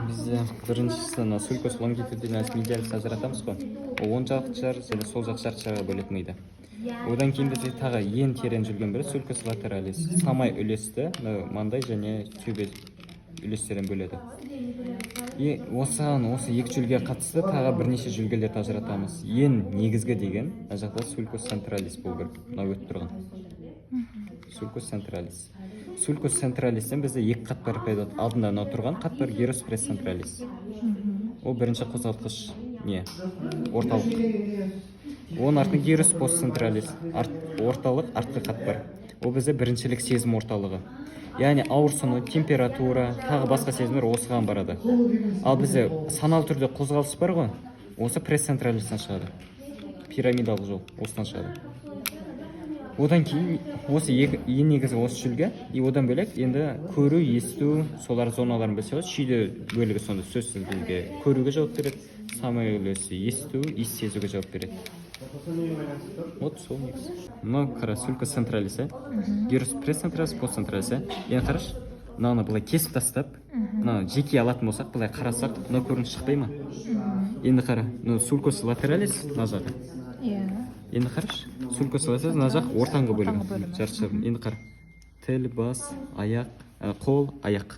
Бізде біріншісі мына sulcus longitudinalis medialis ажыратамыз ғой, ол оң жақ жар және сол жақ жарты шарға бөледі миды. Одан кейін бізде тағы ең терең жүрген бірі sulcus lateralis, самай үлесті мына маңдай және төбе үлестерін бөледі. И осыған, осы екі жүлге қатысты тағы бірнеше жүлгелерді ажыратамыз. Ең негізгі деген мына жақта sulcus centralis болу керек, мынау өтіп тұрған sulcus centralis. Sulcus centralistен бізде екі қатпар пайда болады. Алдында мынау тұрған қатпар gyrus precentralis, ол бірінші қозғалтқыш не орталық. Оның артында gyrus postcentralis, орталық артқы қатпар, ол бізде біріншілік сезім орталығы, яғни ауырсыну, температура, тағы басқа сезімдер осыған барады. Ал бізде саналы түрде қозғалыс бар ғой, осы прецентралистен шығады, пирамидалық жол осыдан шығады. Одан кейін осы екі ең негізгі осы жүлге. И одан бөлек енді көру, есту, солар зоналарын білсе болады. Шүйде бөлігі сонда сөзсіз бізге көруге жауап береді, самай үлесі есту, иіс сезуге жауап береді. Вот сол негізі. Мынау қара, sulcus centralis, иә, gyrus precentralis, postcentralis, иә. Енді қарашы, мынаны былай кесіп тастап, мына жеке алатын болсақ, былай қарасақ, мынау көрініс шықпай ма? Енді қара, мынау sulcus lateralis мына жағы. Енді қарашы, sulcus lateralis мына жақ, ортаңғы бөлігі. Ортаңғы бөлімі. Жарты шар. Енді қара, тіл, бас, аяқ, қол, аяқ.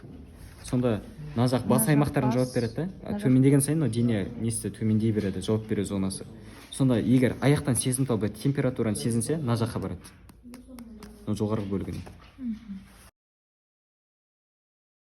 Сонда мына жақ бас Мына жақ аймақтарын бас, жауап береді да. мына жақ. Төмендеген сайын мынау дене несі төмендей береді, жауап беру зонасы. Сонда егер аяқтан сезімтал бір температураны сезінсе, мына жаққа барады, мынау жоғарғы бөлігіне.